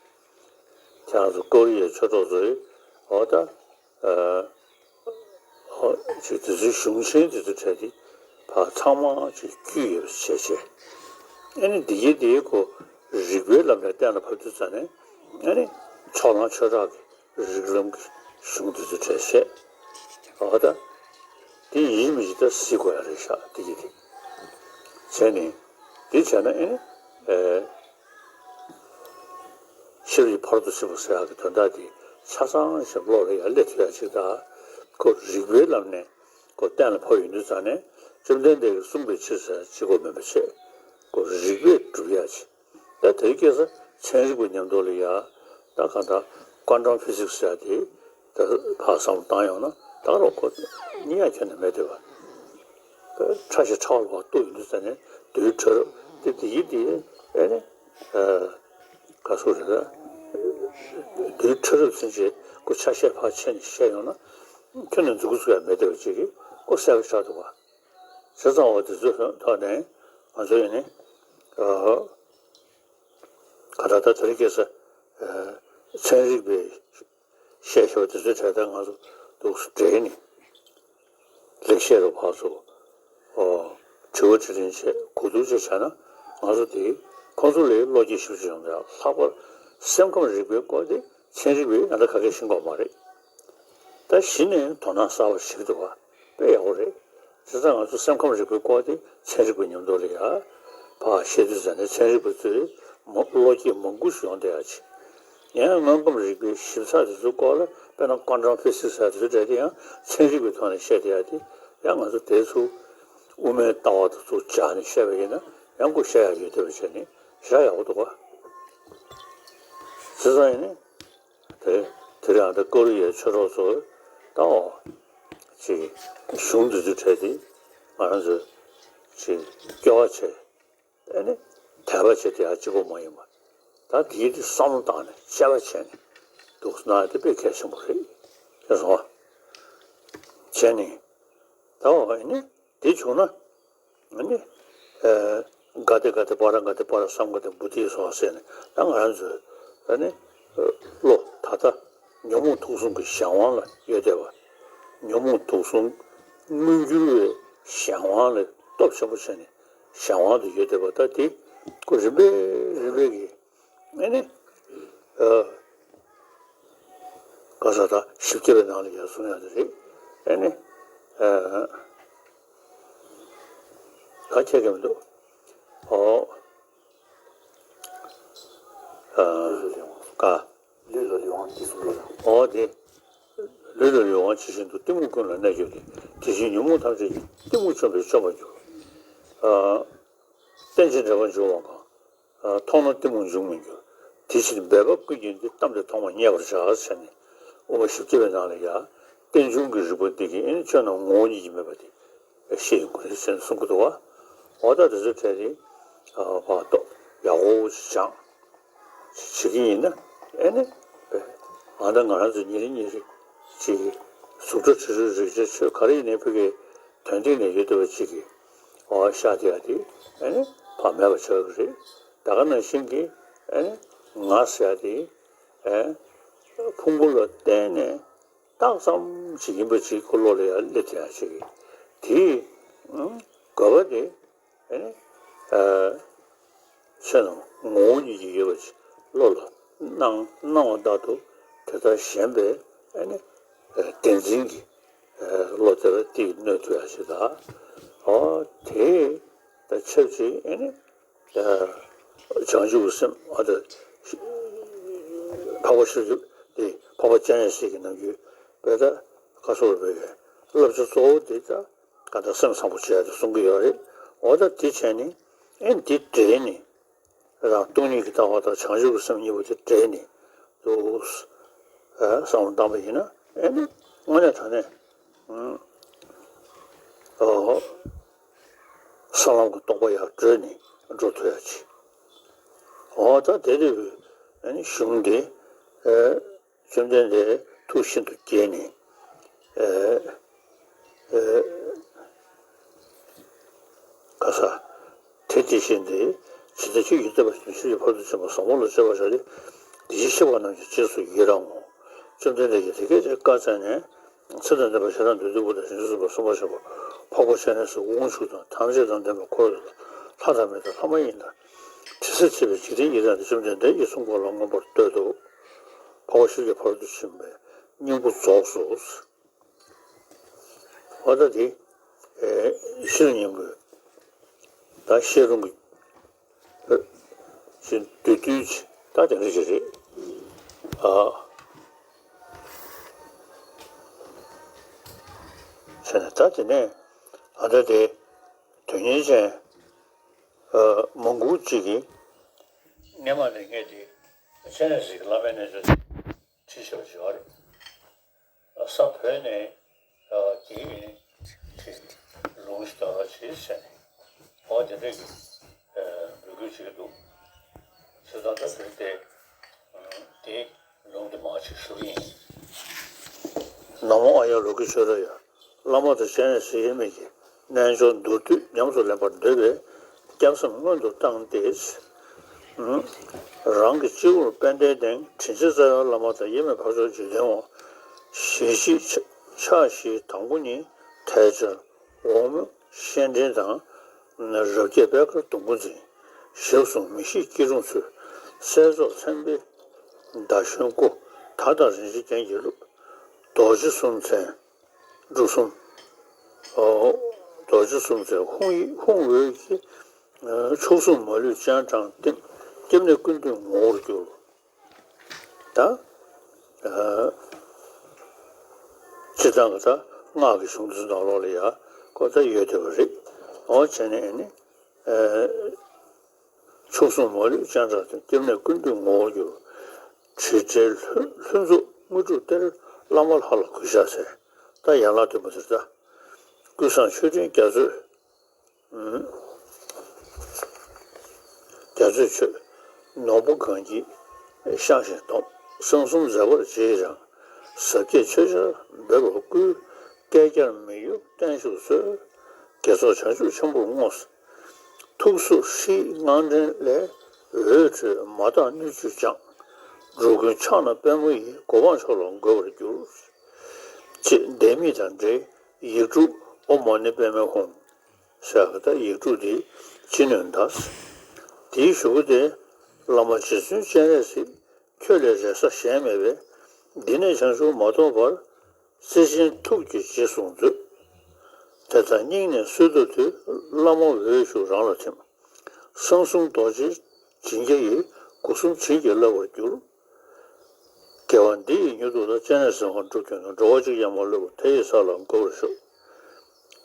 ཁྱེད་རང་ཚོ་ཀོ་རི་ཡའི་ཆོས་གྲོགས་ཚོས་འོ་ད། ཨ། ཨོ། ཅིག་དེ་ཚོའི་གཞུང་ཆེན་དེ་ཚོ་གྲས་དེ་ཕར་ཚང་མ་ཅིག་བཀོད་ཡོད་པ་བྱས་བྱས། ཨ་ནི་འདི་གའི་དེའི་སྐོར་རིགས་པའི་ལམ་ནས་གཏན་ལ་ཕབ་དུས་ཙང་ནས་ཨ་ནི་ཕྱོགས་གླང་ཆོས་གྲགས་ཀྱི་རིགས་ལམ་གྱི་གཞུང་དེ་ཚོ་གྲས་བྱས། ཨོ་ད། དེ་ཡིན་མིན་ཅིག་ད་གཟིགས་དགོས་ཡ་རེད་ཤག་དེ་གའི་དེ། བྱས་ནས་འདི་བྱས་ན་ཨ་ནི་ཨེ། ཤེས་རིག་ཕ་རོལ་ཏུ་ཕྱིན་པ་ཟེར་ཡག་གི་དོན་དག་དེ་ཆ་ཚང་ཞིག་བློ་ལ་ཡར་སླེབས་ཐུབ་ཡག་ཅིག་དང་། ཁོ་རིགས་པའི་ལམ་ནས་ཁོ་གཏན་ལ་ཕབ་ཡོང་དུས་ཙང་ནས་བཅོམ་ལྡན་འདས་ཀྱིས་གསུངས་པའི་ཕྱིར་ཟེར་ཡག་གཅིག་པོ་མིན་པ་བྱས། ཁོ་རིགས་པས་སྒྲུབ་ཡག་ཅིག་ད་དེའི་སྐད་ཆ་ཚན་རིག་པ་མཉམ་དུ་ལ་ཡ། ད་གང་ལྟར་ཀོན་ཊམ་ཕི་ཟིག་སི་ཟེར་ཡག་དེ་ད་ཕར་བསམ་བློ་བཏང་ཡོང་ན་ད་རུང་ཁོ་རྙེད་ཡག་ཁྱོན་ནས་མེད་བསྡད་པ། ཕྲ་ཞིང་ཕྲ་བ་ལ་ཕར་གཏུགས་ཡོང་དུས་ཙང་ནས་རྡུལ་ཕྲ་རབ་དེ་དེ་ཡིན་དེ་ཨེ་ནི། ག་སོ་རེད་ད། རྡུལ་ཕྲ་རབ་ཚུན་ཆད་ཁོ་ཆ་ཤས་ཕར་ཕྱེ་ནས་བཤད་ཡོང་ན་ཁྱོན་ནས་མཛུབ་གུ་བཙུགས་ཡག་མེད་བསྡད་པ་ཅིག་གིས་ཁོ་གསལ་པོ་ཆགས་འདུག་བ། བྱས་ཙང་འོ་དེ་ཚོའི་ཐོག་ནས་ང་ཚོ་ཡིན་ནི། ག་ད་ལྟ་དེ་རིང་ཁ་སང་ཚན་རིག་པའི་བཤད་ཤོག་དེ་ཚོའི་གྲས་ད་ང་ཚོ་འདུག་སེ་འབྲེལ་ནས་ལེགས་བཤད་རུ་ཕར་ཚུར་ཨོ་དྲི་བ་དྲིས་ལན་བྱས་གོ་བསྡུར་བྱས་བྱས་ན་ང་ཚོ་དེ་ཁོང་ཚོ་ལས་བློ་སྐྱེད་ཞེ་པོ་ཅིག་ཡོང་འདུག་ཡ། ལྷག་པར་སེམས་ཁམས་རིག་པའི་སྐོར་དེ་ཚན་རིག་པས་ཡང་ད་ག་གེ་ཤེས་ཀྱི་ཡོད་མ་རེད། ད་གཞི་ནས་དོ་སྣང་གསར་པ་ཞིག་འདུག་བ། དཔེ་ཡག་པོ་རེད། བྱས་ཙང་ང་ཚོ་སེམས་ཁམས་རིག་པའི་སྐོར་དེ་ཚན་རིག་པའི་ཉམས་རྟོགས་ལ་ཡ་ཕར་བཤད་དུས་ཙམ་ནས་ཚན་རིག་པ་ཚོས་མ་བློ་སྐྱེད་མང་པོ་ཞིག་ཡོང་བསྡད་ཡ་ཅིག་ཡང་དངོས་ཁམས་རིག་པའི་ཞིབ་ཚགས་དེ་ཚོའི་སྐོར་ལ་དཔེར་ན་ཀོན་ཊམ་ཕི་སིག་སི་ཟེར་དེ་ཚོ་འདྲ་དེ་ཡང་ཚན་རིག་པའི་ཐོག་ནས་བཤད་བསྡད་ཡ་དེ་ཡང་ང་ཚོ་དེ་ཚོ་དབུ་མའི་ལྟ་བ་དེ་ཚོ་སྦྱར་ནས་བཤད་པ་ཡིན་ན་ཡང་ཁོ་བཤད་ཡ་ཡོད་བསྡད་པ་བྱས་ནས་བཞག་ཡག་པོ་འདུག་ག་བྱས་ཙང་ཡིན་ནའི། དེ་དེ་རིང་ཨ་ད་ཀོ་རི་ཡའི་ཆོས་གྲོགས་ཚོ་ད་འོ་ཅིག་གཞུང་འདི་ཚོའི་གྲས་དེ་ང་རང་ཚོས་ཅིག་སྐྱོ་བ་བྱས་ཨ་ནི་དད་པ་བྱས་དེ་ཡང་གཅིག་པོ་མ་ཡིན་པ་ད་དེའི་དེ་བསམ་བློ་བཏང་ནས་དཔྱད་པ་བྱས་ནས་འདུག་ན་དེ་དཔེ་གལ་ཆེན་པོ་རེད། ཤེས་སོང་ཨ། བྱས་ནས་ད་འོ་ཨ་ནི་དེ་བྱུང་ན། ཨ་ནི། ཨ། ག་དེ་ག་དེ་པ་ར་ག་དེ་པ་ར་སམ་ག་དེ་བུ་དྷི་སྭཱ་ཧཱ་ཟེར་ནས་ད་ང་རང་ཚོའི་ཨ་ནི། བློ་ད་ལྟ་ཉོན་མོངས་དུག་གསུམ་གྱི་གཞན་དབང་ལ་ཡོད་བསྡད་པ། ཉོན་མོངས་དུག་གསུམ་མངོན་གྱུར་བའི་གཞན་དབང་ལ་སྟོབས་ཆེན་པོ་བྱས་ནས་གཞན་དབང་དུ་ཡོད་བསྡད་པ་ད་དེ་ཁོ་རིམ་པས་རིམ་པས་ཀྱིས། ཨེ་ནི། ཨ། ག་ས་ད་ཞིབ་རྒྱས་པའི་ནང་ལ་ཡར་གསུང་ཡག་དེ་རེད། ཨེ་ནི། ཨ། ད་ཁྱད་ཀྱི་མི་འདུག་ཨོ། ཨ། ག་ལུས་ལ་ལུས་དབང་ཅེས་གསུངས་པས་ན། ཨོ་དེ། ལུས་ལ་ལུས་དབང་ཇི་བཞིན་དུ། གཏི་མུག་ཀུན་ལ་གནས་གྱུར་ཏེ། དེ་བཞིན་ཉོན་མོངས་ཐམས་ཅད་ཀྱིས། གཏི་མུག་བཅོམ་པས་སྐྱོབ་པར་འགྱུར། ཨ། རྟེན་ཅིང་འབྲེལ་པར་འབྱུང་བ་གང་། མཐོང་ན་གཏི་མུག་འབྱུང་མི་འགྱུར། དེ་ཕྱིར་འབད་པ་ཀུན་གྱིས་འདི། བལྟམས་ཏེ་མཐོང་བ་རྙེད་པར་བྱ། ཟེར་ནས་དབུ་མ་བཞི་བརྒྱ་པའི་ནང་ལ་ཡང་རྟེན་འབྱུང་གི་རིགས་པ་འདི་གིས་ཨེ་ནི་ཆོས་རྣམས་ངོ་བོ་ཉིད་ཀྱིས་མེད་པ་དེ་ཤེས་ཡོང་གི་རེད་ཟེར་ནས་གསུང་གི་འདུག་བ། འོ་ད་དེ་ཚོའི་གྲས་དེ་ཕར་ཏོག་ཡག་པོ་ཞིག་སྦྱངས་བྱེད་ཀྱི་ཡིན་ན་ཨེ་ནི་ང་ད་ང་རང་ཚོ་ཉིན་རེ་ཉིན་རེ་ཅིག་གཟུགས་སྒྲ་དྲི་རོ་རེག་བྱ་ཆོས་ག་རེ་ཡིན་ནའི་ཕ་གིའི་དོན་སྟེང་ནས་ཡོད་བསྡད་པ་ཅིག་གིས་འོ་ཤ་དེ་ཡ་དེ་ཨེ་ནི་ཕར་མེད་པ་ཆགས་ཀྱི་རེད། ད་ག་ནང་བཞིན་གྱི་ཨེ་ནི་ང་ཟེར་ཡ་དེ་ཨེ་ཕུང་པོ་ལ་བརྟེན་ནས་རྟགས་ཙམ་ཅིག་ཡིན་པ་ཅིག་ཁོ་བློ་ལ་ཡ་སླེབས་ཐུབ་ཡ་ཅིག་གིས་དེའི་ཨ་དགོས་པ་དེ་ཨེ་ནི་ཨ། ཆོས་རྣམས་ངོ་བོ་ཉིད་ཀྱིས་ཡོད་པ་ཅིག་བློ་ལ་སྣང་སྣང་བ་ལྟར་དུ་དེ་ལྟར་ཞེན་པའི་ཨ་ནི་བདེན་འཛིན་གྱི་བློ་དེ་ལ་གཏིང་གནོན་ཐུབ་ཡ་ཞིག་དང་། ཨོ་དེ་དང་ཆབས་ཅིག་ཨ་ནི་བྱང་ཆུབ་ཀྱི་སེམས་ཨ་ད་འཕགས་པ་ཤཱཀྱ་དེ་འཕགས་པ་སྤྱན་རས་གཟིགས་ཀྱི་ནམ་རྒྱུན་པའི་ད་ཁ་སོར་བའི་བསླབ་བྱ་གཙོ་བོ་དེ་ད། ག་ད་སེམས་བཟང་པོ་བྱས་ཏེ་གསུང་གི་ཡོད་རེད། འོ་ད་དེ་བྱས་ནས་ཨེ་འདི་འདྲེས་ནས་རང་སྟོང་ཉིད་ཀྱི་ལྟ་བ་དང་བྱང་ཆུབ་ཀྱི་སེམས་གཉིས་པོ་དེ་འདྲེས་ནས་འདུག་ཨ་བསམ་བློ་བཏང་པ་ཡིན་ན་ཨེ་ནི་དངོས་གནས་དྲང་གནས་ཨོ་ས་ལམ་གྱི་རྟོགས་པ་ཡར་བགྲོད་ནས་འགྲོ་ཐུབ་ཡ་ཅིག་འོ་ད་དེ་འདྲ་བའི་ཨེ་ནི་གཞུང་འདི་ཨེ། བཅོམ་ལྡན་འདས་ཐུགས་ཤིན་ཏུ་དགྱེས་ནས། ཨེ། ཨེ། ག་ས། དེ་དེ་བཞིན་ཏེ། ཇི་ལྟར་ཆོས་ཀྱི་བསྟན་པ་ཆོས་ཀྱི་ཕ་རོལ་ཏུ་ཕྱིན་པ་བཟང་པོ་ལ་སྤྱད་པར་བྱ་སྟེ། དེ་བཞིན་གཤེགས་པ་རྣམས་ཀྱི་རྗེས་སུ་ཡི་རང་ངོ་། བཅོམ་ལྡན་འདས་ཀྱིས་དེ་སྐད་ཅེས་བཀའ་སྩལ་ནས། ཚེ་དང་ལྡན་པ་ཞེ་སྡང་འདོད་ལྡན་ཀུན་དང་བྱང་ཆུབ་སེམས་དཔའ་སེམས་དཔའ་ཆེན་པོ། འཕགས་པ་སྤྱན་རས་གཟིགས་དབང་ཕྱུག་དང་། ཐམས་ཅད་དང་ལྡན་པའི་འཁོར་དེ་ལ། ལྷ་དང་མི་དང་ལྷ་མ་ཡིན་དང་། དྲི་ཟར་བཅས་པའི་འཇིག་རྟེན་ཡི་དྭགས་ནི། བཅོམ་ལྡན་འདས་ཀྱིས་གསུངས་པ་ལ་མངོན་པར་བསྟོད་དོ། འཕགས་པ་ཤཱཀྱ་ཕ་རོལ་ཏུ་ཕྱིན་པའི་སྙིང་པོ་རྫོགས་སོ། འོ་ད་དེ་ཨེ་ཤེས་རབ་སྙིང་པོའི་ད་ཤེས་རུང་གི་ཅིག་བསྡུས་བསྡུས་ཅིག་ད་དེ་འདྲ་ཞིག་རེད། ཨ། བྱས་ནས་ད་དེ་ནས་ཨ་ད་དེ་དོན་གཉེར་ཅན་ཨ་མང་པོ་ཅིག་གིས་སྔས་མ་ནས་ངས་དེ་སྤྱན་རས་གཟིགས་ཀྱི་བླ་མའི་རྣལ་འབྱོར་ཁྲིད་བྱས་པ་ཞིག་ཡོད་རེད། ས་བོད་ནས་དེའི་ལུང་ཞིག་དག་བྱེད་ཟེར་ནས་འོ་དེ་འདྲ་གི་འབོད་སྐུལ་བྱེད་ཀྱི་འདུག་བྱས་ཙང་ད་དོན་དེ་དེ་ལུང་དེ་མར་ཅིག་ཞུ་གི་ཡིན། ན་མོ་ཨཱརྱ་ལོ་ཀི་ཤྭ་ར་ཡ། བླ་མ་དང་སྤྱན་རས་གཟིགས་དབྱེར་མེད་ཀྱི། རྣལ་འབྱོར་མདོར་བསྡུས་ཉམས་སུ་ལེན་པར་འདོད་པའི་སྐྱབས་སེམས་སྔོན་དུ་བཏང་སྟེ། རང་གི་སྤྱི་བོར་པད་ཟླའི་གདན་དྲིན་ཅན་རྩ་བའི་བླ་མ་དང་དབྱེར་མེད་འཕགས་མཆོག་འཇིག་རྟེན་དབང་། ཞལ་བཞི་ཕྱག་བཞིའི་དང་པོ་གཉིས་ཐལ་སྦྱར་འོག་མོ་སྤྱན་འདྲེན་དང་། རབ་རྒྱས་པད་དཀར་སྡོང་པོ་འཛིན། ཞབས་ཟུང་མི་ཤིགས་སྐྱིལ་ཀྲུང་ཚུལ། སྲས་མཆོག་མཚན་དཔེ་ཟླ་གཞོན་སྐུ། དར་དང་རིན་ཆེན་རྒྱན་གྱིས་བཀླུབས། རྡོ་རྗེ་གསུམ་མཚན་འབྲུ་གསུམ། ཨོ། རྗེ་གསུམ་ཚེ་ཧཱུྃ་ཡིག་ཧཱུྃ་འོད་ཀྱིས། མཆོག་གསུམ་མ་ལུས་སྤྱན་དྲངས་བསྟིམ། བསྟིམས་ནས་ཀུན་འདུས་ངོ་བོར་གྱུར། ད། སྤྱིར་བཏང་གི་ད་སྔགས་ཀྱི་གཞུང་འདི་ཚོ་ནང་ལོགས་ལ་ཡ་ཁོ་ད་ཡོད་བསྡད་པ་རེད། འོ་བྱས་ནས་ཨ་ནི། མཆོག་གསུམ་མ་ལུས་སྤྱན་དྲངས་ཏེ། བསྟིམས་ནས་ཀུན་འདུས་ངོ་བོར་གྱུར། དྲི་བྲལ་ལྷུན་ལྷུན་རྫོགས་དངོས་གྲུབ་སྟེར། བླ་མ་ལྷ་ལ་གུས་ཕྱག་འཚལ། ད་ཡན་ལག་བདུན་པོ་ཟེར་ད། ཀུན་བཟང་མཆོད་སྤྲིན་རྒྱ་མཚོས། རྒྱ་མཚོས་མཆོད། ནོར་བུ་གང་གིས་བཤང་ཞིང་སྡོམ། གསང་གསུམ་མཛད་པར་རྗེས་འབྲང་། ཟབ་རྒྱས་ཆོས་ཆར་འབེབས་པར་བསྐུལ། བསྐལ་བརྒྱར་མི་གཡོ་བརྟན་བཞུགས་གསོལ། དགེ་ཚོགས་བྱང་ཆུབ་ཆེན་པོར་བསྔོ། ཐུགས་སྲོག་ཧྲཱིཿའི་སྔགས་ཕྲེང་ལས། འོད་འཕྲོས་མ་དག་སྣོད་བཅུད་སྦྱངས། འགྲོ་ཀུན་ཕྱག་ན་པདྨོ་ཡིས། གོ་འཕང་མཆོག་ལ་འགོད་པར་འགྱུར། ཅེས་ལྡེ་མིག་དང་འབྲེལ་ཡིག་དྲུག་ཨོཾ་མ་ཎི་པདྨེ་ཧཱུྃ། ཟེར་བ་ད་ཡིག་དྲུག་འདི་ཅི་ནུས་འདའ། དེའི་གཞུག་གུ་དེ། བླ་མ་རྗེ་བཙུན་སྤྱན་རས་གཟིགས། ཁྱོད་ལས་རེ་ས་གཞན་མེད་པས། འདི་ནས་བྱང་ཆུབ་མ་ཐོབ་བར། བརྩེ་ཆེན་ཐུགས་ཀྱིས་རྗེས་བཟུང་མཛོད། དེ་ལྟར་སྙིང་ནས་གསོལ་འདེབས་དུས། བླ་མ་འོད་ཞུ་རང་ལ་ཐིམ། གསང་གསུམ་རྡོ་རྗེ་བྱིན་རྒྱ་ཡིས། སྒོ་གསུམ་བྱིན་གྱིས་བརླབ་པར་འགྱུར། དགེ་བ་འདི་ཡི་མྱུར་དུ་ལ། སྤྱན་རས་གཟིགས་དབང་འགྲུབ་ཀྱིས་ན། འགྲོ་བ་གཅིག་ཀྱང་མ་ལུས་པ། དེ་ཡི་ས་ལ་འགོད་པར་ཤོག།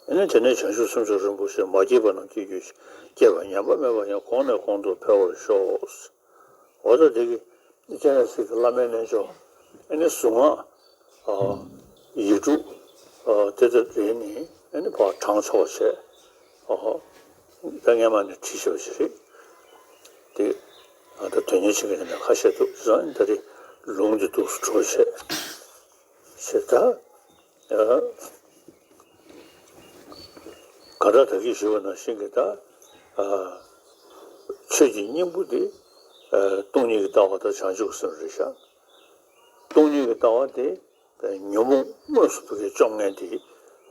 ཨ་ནི་དེ་ནས་བྱང་ཆུབ་སེམས་མཆོག་རིན་པོ་ཆེ། མ་སྐྱེས་པ་རྣམས་སྐྱེ་གྱུར་ཅིག། སྐྱེས་པ་ཉམས་པ་མེད་པ་ཡང་། གོང་ནས་གོང་དུ་འཕེལ་བར་ཤོག། འོ་ད་དེ་གི་སྤྱན་རས་གཟིགས་ཀྱི་བླ་མའི་རྣལ་འབྱོར། ཨ་ནི་གཟུངས་སྔགས། ཨ། ཡིག་དྲུག་ཨ། དེ་ལྟར་རེད་ནི་ཨ་ནི་ཕར་བགྲང་ཆོག་བྱས། ཨ། ད་སྔན་མ་ནས་བྲིས་བཞག་པ་ཞིག་རེད། དེ་ཨ་ད་དོན་གཉེར་བྱེད་མཁན་ནས་ཁ་ཤས་འདུག་བཟང་ད་རེད། ལུང་འདི་འདུག་སུ་འགྲོ་བྱས། ཞེས་ད། ཨ། ག་འདྲ་ད་གིན་ཞུས་པ་ནང་བཞིན་གྱི་ད། ཨ། ཆོས་ཀྱི་སྙིང་པོ་འདི། ཨ། སྟོང་ཉིད་ཀྱི་ལྟ་བ་དང་བྱང་ཆུབ་ཀྱི་སེམས་རེད་ཤག། སྟོང་ཉིད་ཀྱི་ལྟ་བ་དེ་ཉོན་མོངས་དངོས་སུ་ཕ་གིར་བཅོམ་མཁན་དེ་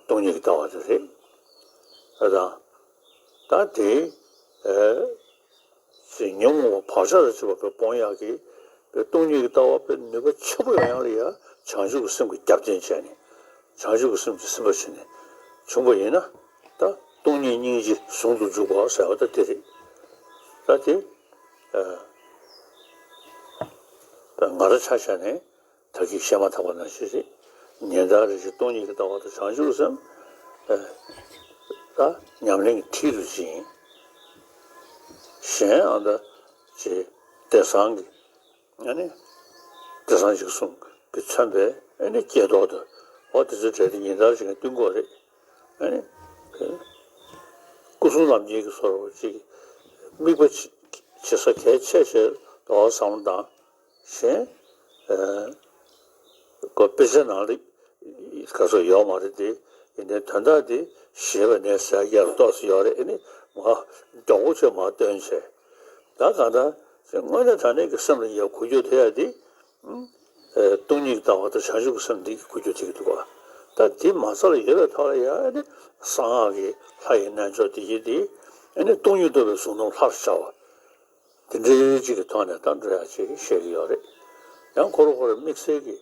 སྟོང་ཉིད་ཀྱི་ལྟ་བ་དེ་རེད། ཨ་དང་། ད་དེ། ཨ། ཅེས་ཉོན་མོངས་པ་བག་ཆགས་དང་བཅས་པ་དཔེ་སྤོང་ཡག་གི་དཔེ་སྟོང་ཉིད་ཀྱི་ལྟ་བ་དཔེ་ནུས་པ་ཆེན་པོ་ཡོང་ཡག་ལ་ཡ་བྱང་ཆུབ་ཀྱི་སེམས་ཀྱི་རྒྱབ་རྟེན་བྱས་ནས། བྱང་ཆུབ་ཀྱི་སེམས་ཀྱིས་ཟིན་པར་བྱས་ནས་བྱུང་བ་ཡིན་ན། ད་སྟོང་ཉིད་སྙིང་རྗེ་ཟུང་དུ་འཇུག་པ་ཟེར་བ་ད་དེ་རེད། ད་དེ། ཨ། ད་ང་རང་ཆ་བཞག་ནས། ད་གིན་བཤད་མ་ཐག་པ་ནང་བཞིན་རེད། ཉན་ཐོས་རེ་ཞིག་སྟོང་ཉིད་ཀྱི་ལྟ་བ་དང་བྱང་ཆུབ་སེམས། ཨ། ད་ཉམས་ལེན་གྱི་མཐིལ་དུ་ཕྱིན། གཞན་ཨ་ད་ཅེས་བདེ་གསང་གི། ཨ་ནི། བདེ་གསང་འཇིགས་གསུམ་གྱིས་མཚོན་པའི་ཨ་ནི་སྐྱེ་ལྡོག་ཏུ། འོ་དེ་ཚོའི་གྲས་དེ་ཉན་ཐོས་རེ་ཞིག་གིས་བསྟུན་དགོས་རེད། ཨ་ནི། སྐུ་གསུམ་ལམ་ཁྱེར་གྱི་བཟོ་འདྲ་ཅིག་དམིགས་པ་བྱེད་ས་གལ་ཆེ་ཆེ་འདུག་བསམ་བློ་བཏང་། གཞན། ཨ། ཁོ་དཔེ་ཆ་ནང་ལ་ག་ཚོད་ཡོད་མ་རེད་དེ། ཡིན་ནའི་དོན་དག་དེ་ཞེས་པ་ནས་ཟེར་རྒྱ་ལ་ཏོག་ཙམ་ཡོད་རེད། ཨ་ནི་མ་མགྱོགས་པོ་བྱས་མར་བཏོན་བྱས། ད་གང་ལྟར་དངོས་གནས་དྲང་གནས་ཀྱི་སེམས་ལ་ཡ་གོ་རྒྱུ་དེ་ཡ་དེ། ཨ། སྟོང་ཉིད་ཀྱི་ལྟ་བ་དང་བྱང་ཆུབ་ཀྱི་སེམས་འདི་གི་གོ་རྒྱུ་དེ་གི་འདུག་ག། ད་དེ་མ་རྩ་ལ་ཡོད་པའི་ཐོག་ལ་ཡང་ཨ་ནི་གསང་སྔགས་ཀྱི་ལྷ་ཡི་རྣལ་འབྱོར་དེ་གི་དེ་ཨ་ནི་སྟོང་ཉིད་རྟོགས་པའི་གཟུང་རྣམ་ལྷར་ཤར་བ། དེ་འདྲའི་གཅིག་གི་ཐོག་ནས་ད་འགྲོ་ཡག་ཅིག་བཤད་ཀྱི་ཡོད་རེད། ཡང་ཁོ་རང་ཁོ་རང་དམིགས་བསལ་གྱི་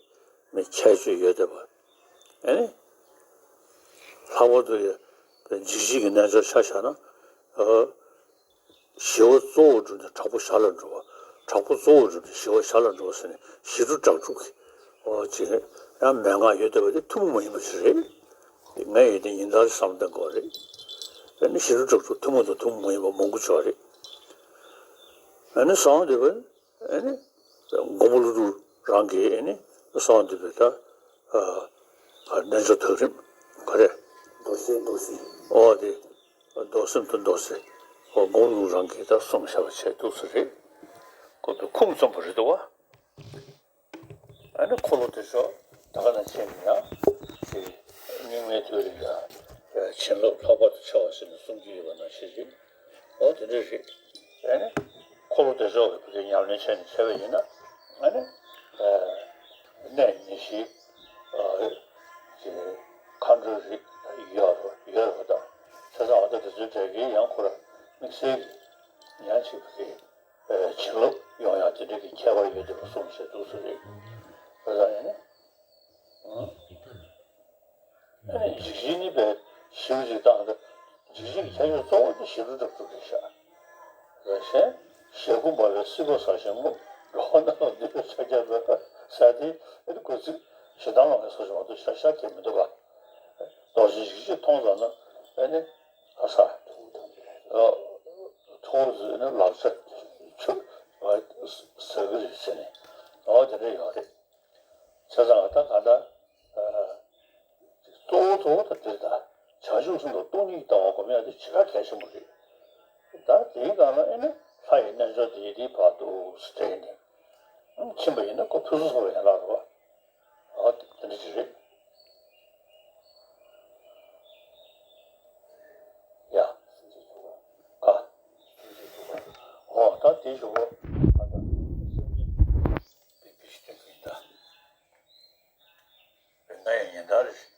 མི་ཁྱད་ཆོས་ཡོད་བསྡད་པ། ཨ་ནི། ལྷག་པར་དུ་ཡང་འཇིགས་བྱེད་ཀྱི་རྣལ་འབྱོར་ཆ་བཞག་ན། ཨ། ཞི་བ་གཙོ་བོར་གྱུར་ནས་དྲག་པོ་ཞར་ལ་འགྲོ་བ། དྲག་པོ་གཙོ་བོར་གྱུར་ནས་ཞི་བ་ཞར་ལ་འགྲོ་བ་ཟེར་ནས་ཞི་ཁྲོ་དྲག་སྒྲུབ་ཀྱི། ཨོ་ཅེ། ཡང་མན་ངག་ཡོད་བསྡད་པ་དེ་ཐུན་མོང་མ་ཡིན་པ་ཞིག་རེད། ངས་ཡོད་དེ་ཉིན་ལྟར་བསམ་བློ་གཏོང་དགོས་རེད། ཨ་ནི་ཞི་ཁྲོ་དྲག་སྒྲུབ་ཐུན་མོང་དང་ཐུན་མོང་མ་ཡིན་པ་མང་པོ་ཅིག་ཡོད་རེད། ཨ་ནི་གསང་བ་འདུས་པ། ཨ་ནི་མགོན་པོ་ཀླུ་སྒྲུབ་རང་གིས་ཨ་ནི་གསང་བ་འདུས་པའི་ད། ཨ། རྣལ་འབྱོར་ཐག་རིང་ག་རེ། མདོ་སེམས་མདོ་སེམས། ཨོ་དེ། མདོ་སེམས་དང་མདོ་སེམས། ཨོ་མགོན་ཀླུ་རང་གིས་ད་གསུངས་བཞག་པ་བྱས་འདུག་སེ་རེད། ཁོ་ཚོ་ཁུངས་བཙུན་པོ་རེད་འདུག་བ། ཨ་ནི་འཁོར་ལོ་བདེ་མཆོག་ད་ག་ནང་བཞིན་ཡང་དེ་རྙིང་མའི་དུས་ལ་ཡང་བྱིན་རླབས་ལྷག་པར་དུ་ཆེ་བ་ཟེར་ནས་གསུང་གི་ཡོད་པ་ནང་བཞིན་རེད། ཨོ་དེ་འདྲ་རེད། ཨ་ནི་འཁོར་ལོ་བདེ་མཆོག་གི་བུ་དེ་ཉམས་ལེན་བྱས་ནས་བྱས་པ་ཡིན་ན། ཨ་ནི་གནས་ཉེར་བཞིའི་མཁའ་འགྲོའི་རིགས་ཡོད་རེད་ཡོད་རེད་པ། ད་དེ་ཚོའི་གྲས་ཀྱིས་ཡང་ཁོ་ར་དམིགས་བསལ་གྱི་ཡང་ཅིག་གི་བྱིན་རླབས་ཡོང་ཡག་དེ་འདྲ་གི་ཁྱད་པར་ཡོད་དེ་བ་གསུངས་བྱས་འདུག་སེ་རེད། ད་ཡིན་ན། ཨ་ནི་འཇིགས་བྱེད་གཉིས་པའི་ཞིབ་ཅིག་བཏང་ད། ཇི་བཞིན་གྱི་ཁྱད་ཆོས་གཙོ་བོ་དེ་ཞི་ཁྲོ་སྒྲུབ་ཐབས་རེད་ཤག་རེད་ཤག་ཞེ་སྐུ་འབར་བའི་སྲིད་པ་ཟ་ཞིང་ངུ། འགྲོ་བ་རྣམས་ལ་འདུད་པའི་ཕྱག་རྒྱ་མེད་པ་ཟེར་དེ་ཨེ་འདི་འགོད་ཚིག་ཞེ་སྡང་ལ་ངན་སོང་ཞིག་མ་གཏོགས་ཤ་ཤ་ཁྱེར་མི་འདུག་ག་རྡོ་རྗེ་འཇིགས་བྱེད་མཐོང་ཙམ་ན་ཨེ་ནི་ཨ་ས་ཨ་ཁྲོ་བོ་ཟེར་ནི་ལག་ཆ་ཆུ་ཟ་གི་རེད་ཟེར་ནས་ཨོ་དེ་འདྲ་ཡོད་རེད། བྱས་ཙང་ད་ག་ད་གཙོ་བོ་གཙོ་བོ་ད་དེ་རེད། ད་བྱང་ཆུབ་སེམས་དང་སྟོང་ཉིད་ཀྱི་ལྟ་བ་སྒོམ་ཡ་དེ་ཞེ་དྲག་གལ་ཆེན་པོ་རེད། ད་དེའི་སྒང་ལ་ཨེ་ནི་ལྷ་ཡི་རྣལ་འབྱོར་དེ་ཡི་དེའི་བར་དུ་སྤྲད་ནས་ཕྱིན་པ་ཡིན་ན་ཁོ་ཕུན་སུམ་ཚོགས་པའི་ཡན་ལག་རེད་བ། ཨ་དེ་འདྲ་ཅིག་རེད། ཡ། ཨ། ཨོ་ད་དེའི་གཞུག་གུ་ཨ་ད་སེམས་ཅན་པའི་བི་ཤི་སྟོན་གྱི་ཡིན་ད། བེ་ན་ཡང་ཉན་ད་རེད།